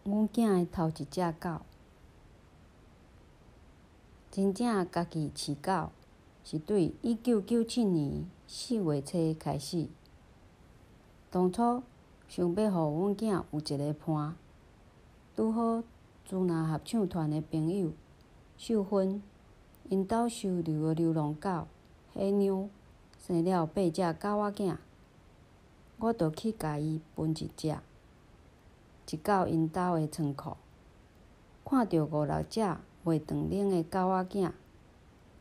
阮囝的頭一隻狗。真正家己飼狗是對1997年4月初開始。當初想欲予阮囝有一个伴，拄好支那合唱團的朋友秀芬，𪜶兜收留的流浪狗彼妞生了八隻狗仔囝，我就去共伊分一隻。一到𪜶兜的倉庫，看著五六隻袂斷奶的狗仔囝，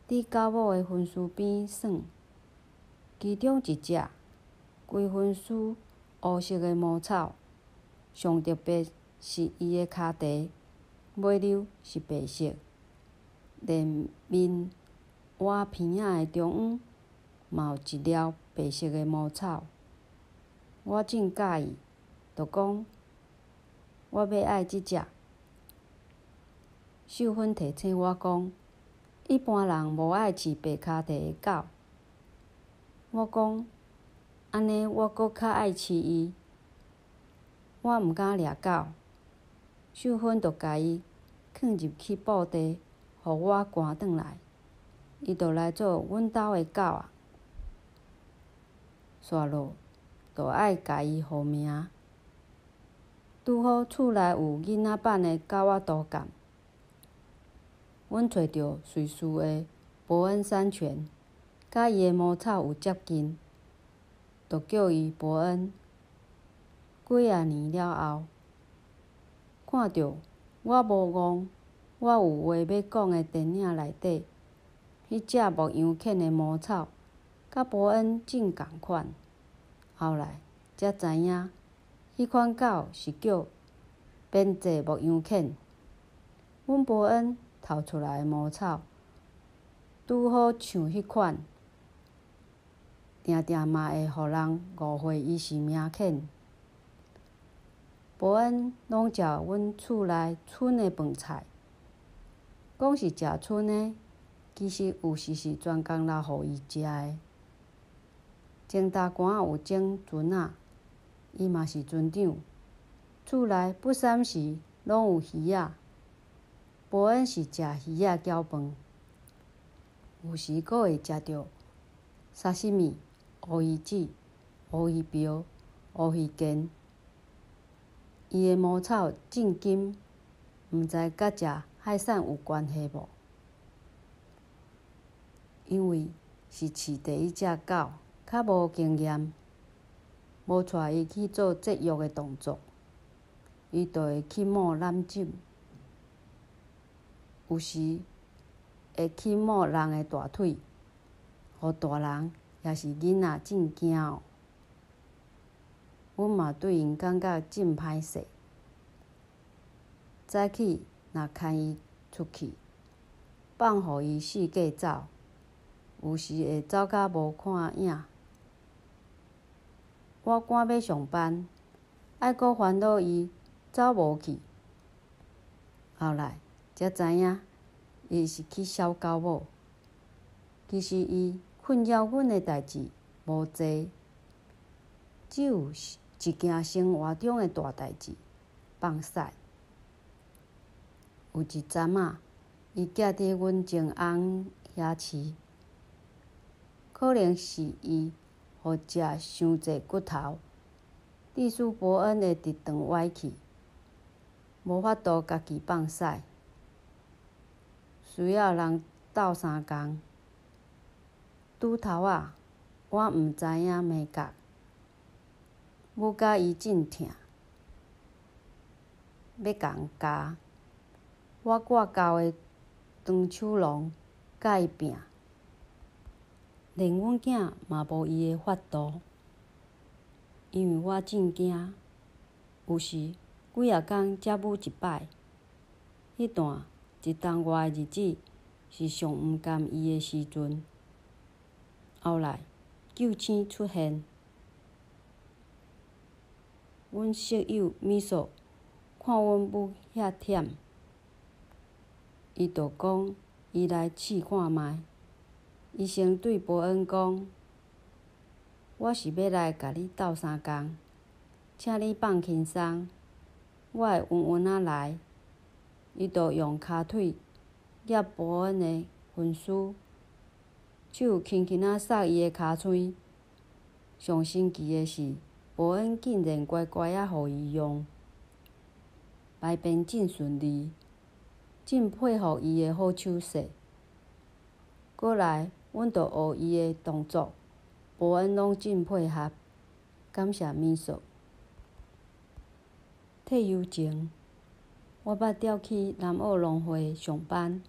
佇狗母的分屍邊耍，其中一隻規分屍烏色的毛草，上特別是伊的跤蹄尾溜是白色，連面倚鼻仔的中央嘛有一簞白色的毛草。我真佮意，就講我欲愛這隻。秀芬提醒我講，一般人無愛飼白跤蹄的狗。我講，按呢我閣較愛飼伊。我毋敢掠狗，秀芬就共伊囥入去布袋，予我趕轉來，伊就來做阮兜的狗仔。煞落就愛共伊號名。拄好厝內有囡仔版的狗仔圖鑑，阮揣著瑞士的伯恩山犬，佮伊的毛草有接近，就叫伊伯恩。幾仔年了後，看著我無戇，我有話欲講的電影內底，彼隻牧羊犬的毛草，佮伯恩真仝款。後來才知影，彼款狗是叫邊際牧羊犬。阮伯恩透出來的毛草，拄好像彼款，定定嘛會予人誤會伊是名犬。伯恩攏食阮厝內賰的飯菜，講是食賰的，其實有時是專工留予伊食的。前大寒有種蓁仔，伊嘛是船長。厝內不三時攏有魚仔，伯恩是食魚仔餃飯，有時閣會食著沙西米、烏魚子、烏魚鰾、烏魚腱。伊的毛草真金，毋知佮食海產有關係無？因為是飼第一隻狗，較無經驗，無帶伊去做節育的動作，伊就會去摸攬枕，有時會去摸人的大腿，予大人抑是囡仔真驚喔。阮嘛對𪜶感覺真歹勢。早起若牽伊出去，放予伊四界走，有時會走甲無看影。我趕欲上班，愛閣煩惱伊走無去。後來才知影，伊是去潲狗母。其實伊困擾阮的代誌無濟，只有一件生活中的大代誌：放屎。有一陣仔，伊寄佇阮前翁遐飼，可能是伊予食傷濟骨頭，致使伯恩的直腸歪去，無法度家己放屎，需要人鬥相共。拄頭仔，我毋知影眉角，母佮伊真疼，欲共咬。我掛厚的長手籠佮伊拚，連阮囝嘛無伊的法度，因為我真驚，有時幾仔工才舞一擺。彼段一冬外的日子是上毋甘伊的時陣。後來救星出現，阮室友米索看阮母遐忝，伊就講伊來試看覓。伊先對伯恩講：我是欲來共你鬥相共，請你放輕鬆。我會勻勻仔來，伊就用跤腿夾博恩的魂絲，手輕輕仔捒伊的尻川。上神奇的是，博恩竟然乖乖仔予伊用，排便真順利，真佩服伊的好手勢。閣來，阮就學伊的動作，博恩攏真配合，感謝米索。退休前，我捌調去南澳農會上班，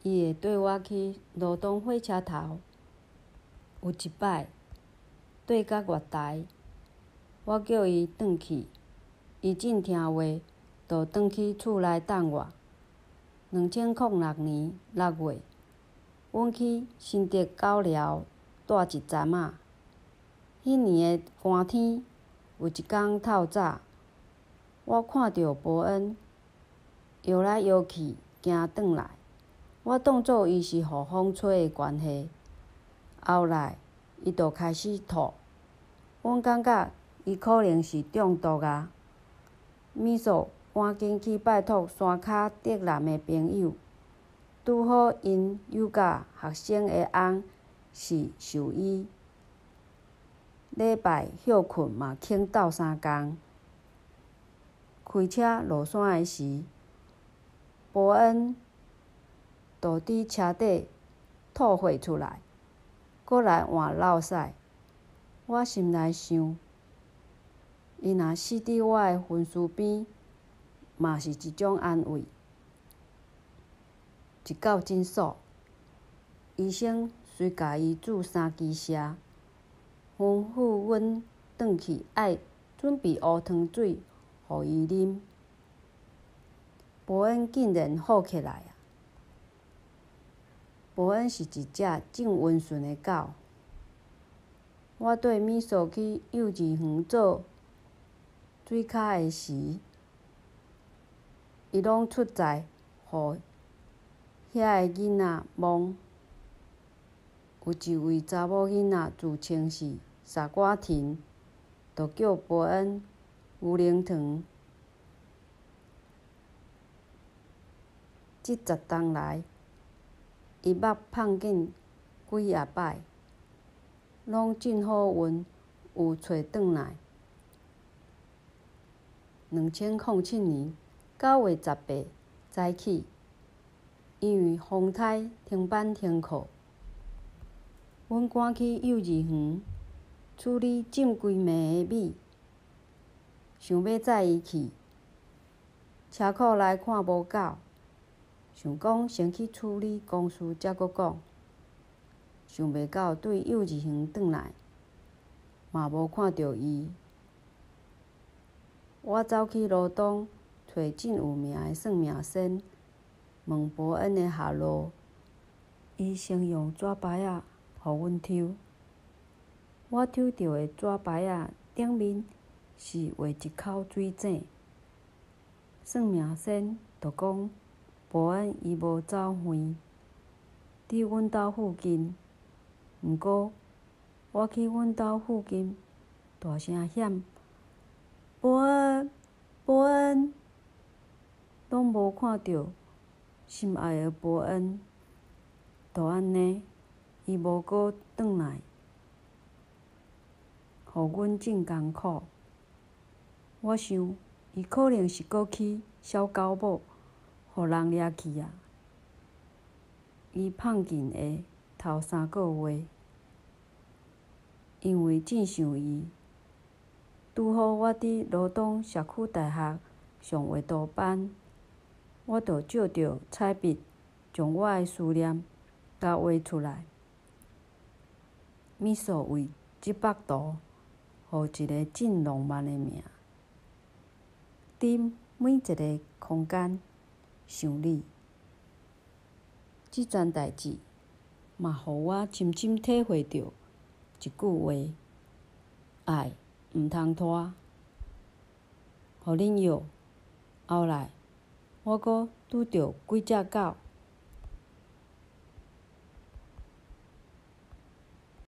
伊會綴我去羅東火車頭。有一擺，綴到月台，我叫伊轉去，伊真聽話，就轉去厝內等我。2006年6月，阮去新竹狗寮蹛一陣仔。彼年的寒天，有一工透早，我看著博恩搖來搖去，行轉來，我當做伊是予風吹的關係。後來，伊就開始吐，阮感覺伊可能是中毒矣。米索趕緊去拜託山跤竹南的朋友，拄好𪜶幼教學生的翁是獸醫，禮拜歇睏嘛肯鬥相共。開車落山的時，博恩就佇車底吐血出來，閣來換落屎。我心內想，伊若死佇我的魂絲邊，嘛是一種安慰。一到診所，醫生隨共伊注三支射，吩咐阮轉去愛準備烏糖水予伊啉。博恩竟然好起來矣！博恩是一隻真溫順的狗。我綴米索去幼稚園做水跤的時，伊攏出在予遐的囡仔摸。有一位查某囡仔自稱是傻瓜婷，就叫博恩牛奶糖。這10冬來，伊捌麭見幾仔擺，攏真好運有揣轉來。2007年9月18早起，因為風颱停班停課，阮趕去幼稚園處理浸規暝的米，想欲載伊去，車庫內看無狗，想講先去處理公事才閣講，想袂到對幼稚園轉來，嘛無看著伊。我走去羅東揣真有名的算命仙，問博恩的下落，伊先用紙牌仔予阮抽，我抽著的紙牌仔頂面是畫一口水井，算命仙就講博恩伊無走遠，佇阮兜附近。毋過我去阮兜附近，大聲喊博恩，博恩，攏無看著心愛的博恩，就按呢，伊無閣轉來，予阮真艱苦。我想，伊可能是閣去小狗母，予人掠去矣。伊麭禁的頭3個月，因為真想伊。拄好我佇羅東社區大學上畫圖班，我就借著彩筆，將我的思念共畫出來。米索為這幅圖予一个真浪漫的名。佇每一个空間想你，這樁代誌嘛，予我深深體會著一句話：愛毋通拖。予恁藥，後來我閣拄著幾隻狗。